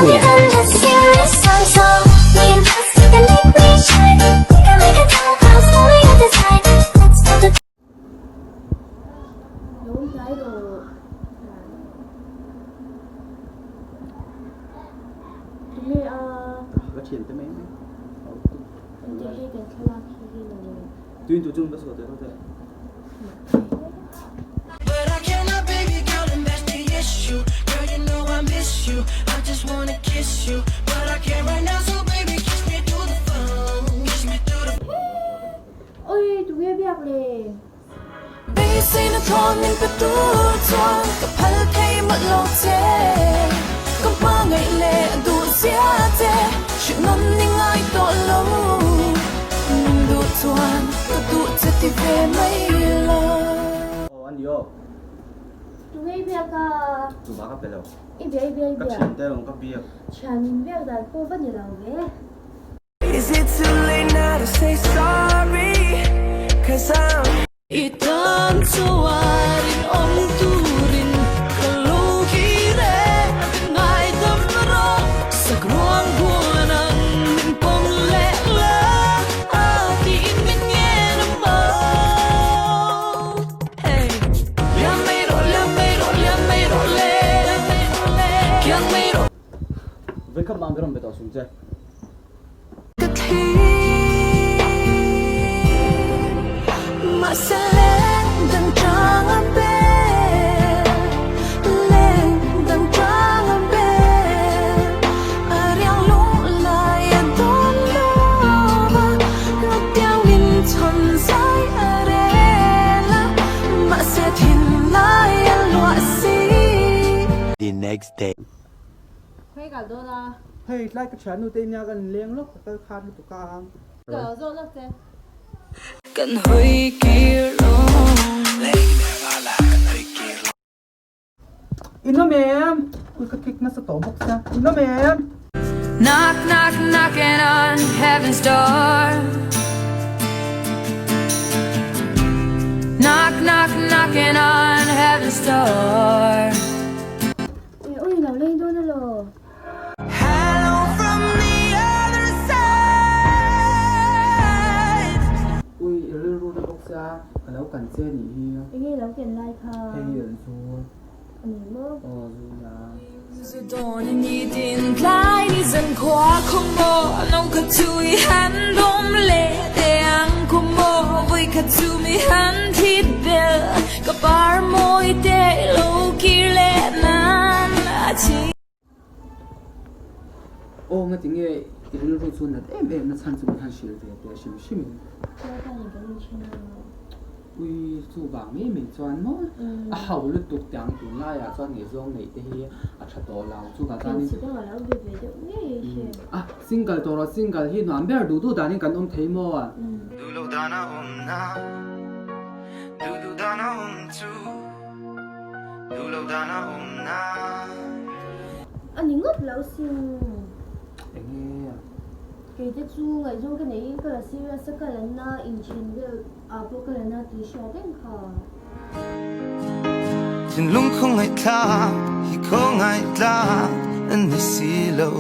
nia. Ka thiante mai mai. Tuin tu chung va saw teh rawh teh. Oi, tunge biak le? Beiseina thawn min pe tur chuan ka phal thei mawlh lo che. Ka hmangaih leh duh zia che hrilh nawn ni ngai tawh lo. Min duh chuan ka duh che ti ve mai lo. Aw a ni aw. Tunge i biak a? Chuvah ka pe lo. I bia i bia i Ka bia. thiante lawng ka biak. Thian min biak dan pawh va ni lo ve. Is it too late now to say sorry? Cause I'm. I tan chuan in awm turin ka lo kir e, min ngaidam rawh. Sakruang buan ang min pawm leh la, a tiin min ngen a maw. Hey. Liam mai rawh, liam mai rawh, liam mai rawh le, kiang mai rawh. Vawikhat mah an rawn be tawh sung che. Ka thlir mahse leng dang chang a bel, leng dang chang a bel. A riang lung lai a dawn lo va, lu tiang min chhawn zai a rel a, mahse thin lai a luah si. The next day. Khawi kal dawn a? Hei tlai ka thiannu te nia kan leng lawk ka kal khan lutuk a ang. Ka lo zawh lawk che. Kan hawi kir lawng. Inawm em? Ui ka kik nasa tawh bawk sia. Inawm em? Knock knock knocking on heaven's door Knock knock knocking on heaven's door. E ui lo leng dawn elaw? Hello from the other side. Ui i rilru na bawk sia ka lo kan che nih hi. Enge lo ken lai kha? Hei an zu. A ni maw? Aw zu nia. Zu dawn i ni tin tlai ni zan khua khaw maw no kha chu i han dawm leh teh ang khaw maw vui kha chu mi han thit bel ka par mawi teh lo kir leh nan a chi. Aw nga tinge i rilru chu nat em em na chhan chu min han hrilh ve teh hrim hrim in. Chuan ka nih kan inchhin a. Ui chu vang mai mai chuan maw a ho lutuk teh ang tunlaiah chuan ngaihzawng neih te hi a tha tawh lo chuvang chuanin Hmeichhe dang a lo be ve deuh ngei a hre. A single tawh rawh single hi nuam ber duh duh danin kan awm thei maw? Duh loh dan a awm na, duh duh dan a awm chu, duh loh dan a awm na. A ni ngawt lo sin. Enge? Kei te chu ngaihzawng ka neihin ka la serious a, ka la na inthen vel ah pawh ka la na tih hriat reng kha. Thinlung khawngaih thlak hi khawngaih tlak an ni si lo.